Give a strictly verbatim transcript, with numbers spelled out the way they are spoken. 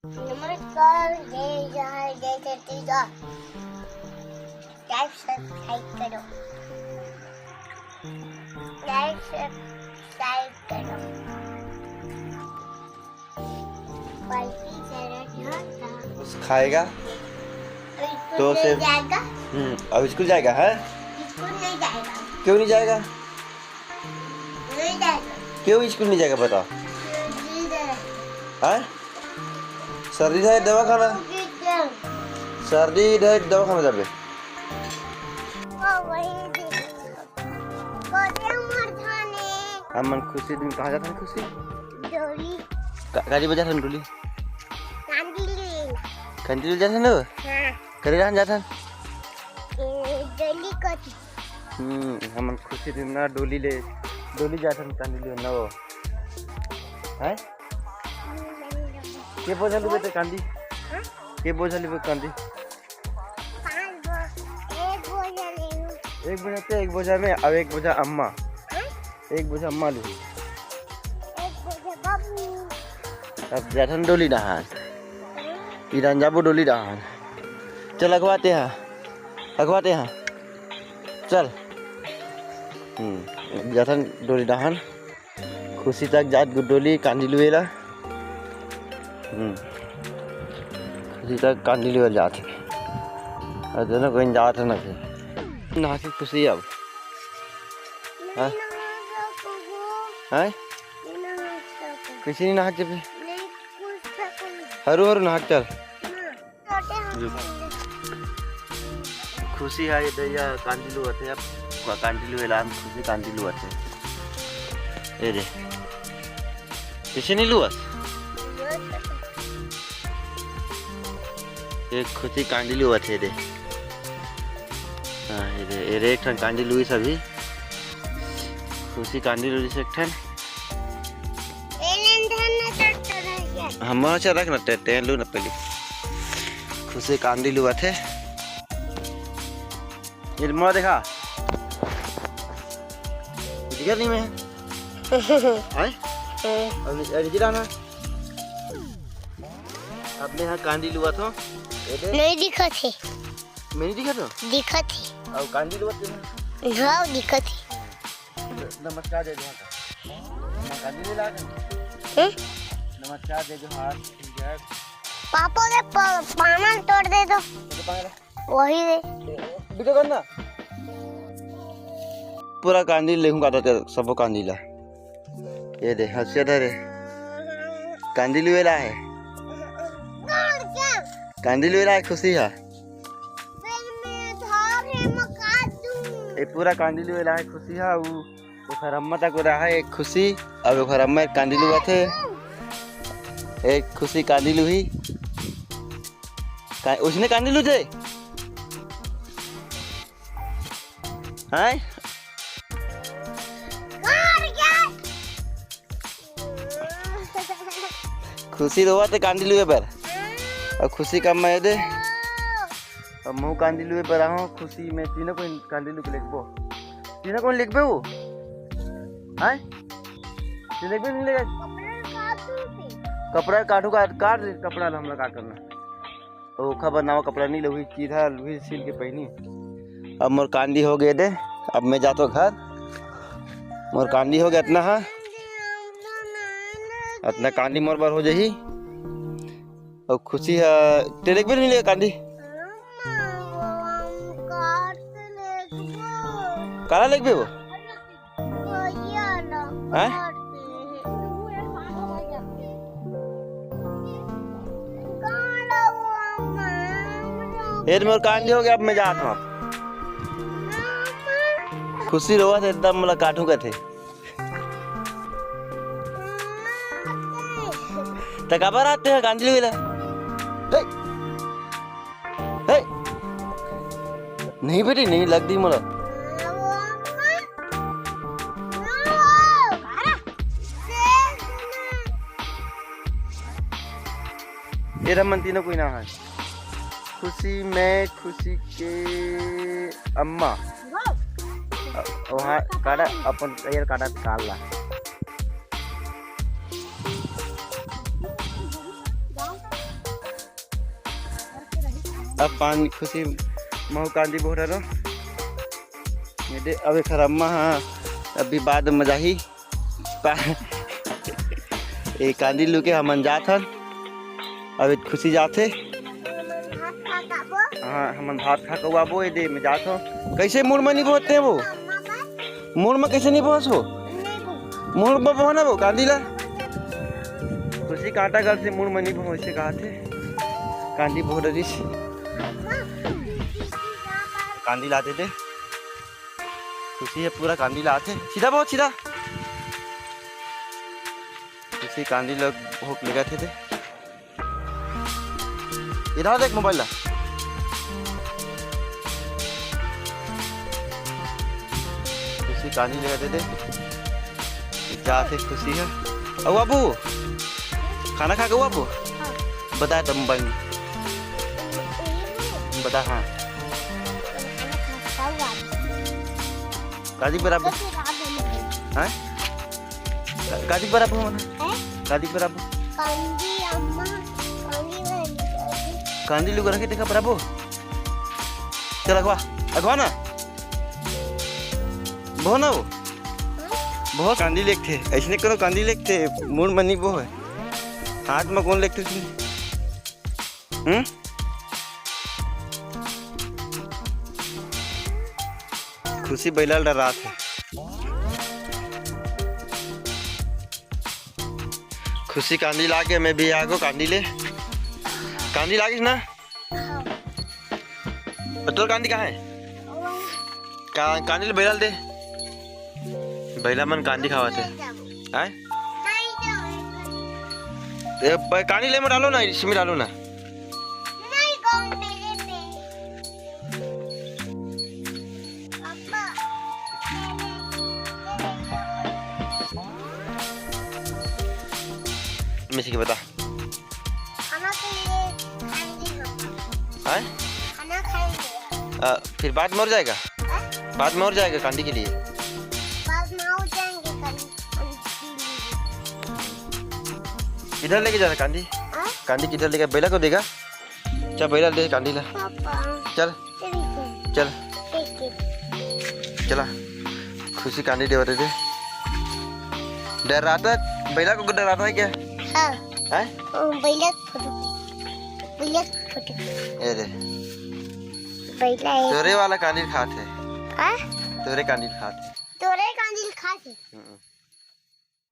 नमस्कार, जय जोहार, जय छत्तीसगढ़। Like subscribe करो, like subscribe करो। खाएगा तो उसे जाएगा। हम्म, अब स्कूल जाएगा, है? स्कूल नहीं जाएगा। क्यों नहीं जाएगा? नहीं जाएगा। क्यों स्कूल नहीं जाएगा, बताओ? नहीं जाएगा। हाँ? सर्दी है, दवाखाना। सर्दी है, दवाखाना जाबे। वो वही दे। कोते मर जाने। हमन खुशी दिन कहाँ जाथन खुशी? डोली। का-, काली बजार हन डोली? कांदी लेला। कांदी ले जाथन ना? हाँ। करे रहन जाथन? ए, डोली कति। हम्म, हमन खुशी दिन ना डोली ले, डोली जाथन कांदी ले ना वो। हैं? हम्म, के बोझा लुबे ते कांदी? हाँ? के बोझा लुबे कांदी? पाँच बो-, एक बोझा लेहूँ। एक बोझा ते, एक बोझा में, अब एक बोझा अम्मा। हाँ? एक बोझा अम्मा लुही। एक बोझा बाबू। अब जाथन डोली डहान। हाँ? इधर जाबो डोली डहान। चल अखवाते हा। अखवाते हा। चल। हम्म, जाथन डोली डहान। खुशी तक जात गुड्डोली कांदी लुएला। हम्म। खुशी तक कांदी लुएला जात हे। अउ दोनों कोई जात हे ना फिर। नहा के खुशी अब। हाँ? हाँ? कैसे नहीं नहा के भी? हरू, हरू नहा के चल। खुशी हा ये दइया कांदी लुवत हे, अब का-, कांदी लुएला हम खुशी कांदी लुवत हे। ए दे। किसी नहीं लुवत? एक खुशी कांदी लुवत हे दे। हाँ, ये दे, ये दे एक ठन कांदी लुई सभी। खुशी कांदी लुई से एक ठन। एलेन धन न टट्टर है क्या? हम अच्छा रख ना, टे-, टेन लू ना पहले। खुशी कांदी लुवत हे। ये मोला देखा। दिखा नहीं मैं। आए? अब नि-, अब निकला ना। अब मैं यहाँ कांदी लुआ था। ये दे। नहीं दिखत हे। मैं नहीं दिखा था? दिखत हे। अब कांदी लुआ थे ना? हाँ, दिखत हे। नमस्कार दे दो हाथ। मैं कांदी ले ला के। हम्म? नमस्कार दे दो हाथ। ठीक है। पापा के प-, पामन तोड़ दे दो। ये पामन। वही रे। वीडियो करना। पूरा कांदी लेहूं काटा ते सबो कांदी ला। ये दे, हंसिया धरे। कांदी लुएला है। कांदी लुएला है, खुशी है। ए पूरा कांदी लुएला है, खुशी है। उ, ओखर अम्मा तक रहा है, एक खुशी। अब ओखर अम्मा एक कांदी लुआथे। एक खुशी कांदी लुही। का-, उसने कांदी लू थे? हैं? खुशी रोवा थे कांदी लुए बर। अब खुशी का मैं दे। अब महू कांदी लुए बर आहूं, खुशी में तीनों को कांदी लुक लिखबो। तीनों को लिखबे वो? हैं? तीनों लिखबे नहीं लिखे? कपड़ा काटू का, काट दे कपड़ा ला, हमला का करना। ओखा बर नवा कपड़ा नहीं लुही, सीधा लुही सिल के पहनी। अब मोर कांदी हो गए दे, अब मैं जातो घर। मोर कांदी हो गया इतना हा, इतना कांदी मोर बर हो जाही। अउ खुशी ह, ते देखबे नहीं ले कांदी? काला लेगबे वो? हैं? ए, मोर कांदी हो गया, अब मैं जात हूँ। खुशी रोवत हे एकदम, मोला काटू कथे। त काबर आते हैं कांदी लुए ला? हे। हे। नहीं बेटी, नहीं लगती मोला। ये रमन तीनों कोई ना है। खुशी, मैं, खुशी के अम्मा। वहाँ काटा, अपन यार काटा काल ला। अब पान खुशी महू कांदी बोहरा रो। ये दे, अब एखर अम्मा ह अभी बाद म जाही। पा-, ए कांदी लुके हमन जात हन। अब ए खुशी जाथे। हाँ, हमन भात खा के आबो, ए दे में जात हो। कैसे मुड़ म नहीं बोहते वो? मुड़ म कैसे नहीं बोहस हो? मुड़ म बोहना वो, कांदी ला। खुशी कांटा गल से मुड़ म नहीं बोहो, ऐसे कहा थे। कांदी बोहरा रिस। कांदी लाते दे। खुशी हे पूरा कांदी लाथे। सीधा बहुत सीधा। खुशी कांदी लोग भूख लगा थे दे। इधर देख मोबाइल ला। खुशी कांदी लगा दे दे। जाथे खुशी हे। अउ बाबू, खाना खा के बाबू? हाँ। बताया था मोबाइल में। बता, हाँ। कादी बराबर। हाँ? का-, कादी बराबर होना? हैं? कादी बराबर। कांदी अम्मा, कांदी बराबर। कांदी लुक रखे देखा बराबर। चल अगवा, अगवा ना। बोह ना वो। हाँ? बोह कांदी लेकथे, ऐसने करो कांदी लेकथे, मुड़ म नहीं बोह। हाथ म कौन लेकथे तुम? हम्म? खुशी बैला ल डरात हे। खुशी कांदी लागे, मैं भी आगो कांदी ले। कांदी लागिस ना? तोर कांदी कहाँ हे? का-, कांदी ले बैला ल दे। बैला मन कांदी खावत हे। आय? ए, ब-, कांदी ले में डालो ना, इसमें डालो ना। मिसी के बता। खाना के लिए खाएंगे हम। हैं? खाना खाएंगे। आ, फिर बाद में और जाएगा? हैं? बाद में और जाएगा कांदी के लिए? बाद में और जाएंगे कांदी, कांदी के लिए। किधर लेके जाना कांदी? हैं? कांदी किधर लेके, बैला को देगा? चल बैला दे कांदी ला। पापा। चल। ठीक है। चल। ठीक है। चला। खुशी कांदी देवत हे दे। डराता है? बैला को डराता है क्या? हाँ। हैं? ओ, बैला फोटो। बैला फोटो। ए दे। बैला है। तोरे वाला कांदी खात हे। हाँ? तोरे कांदी खात हे। तोरे कांदी खात हे। हम्म।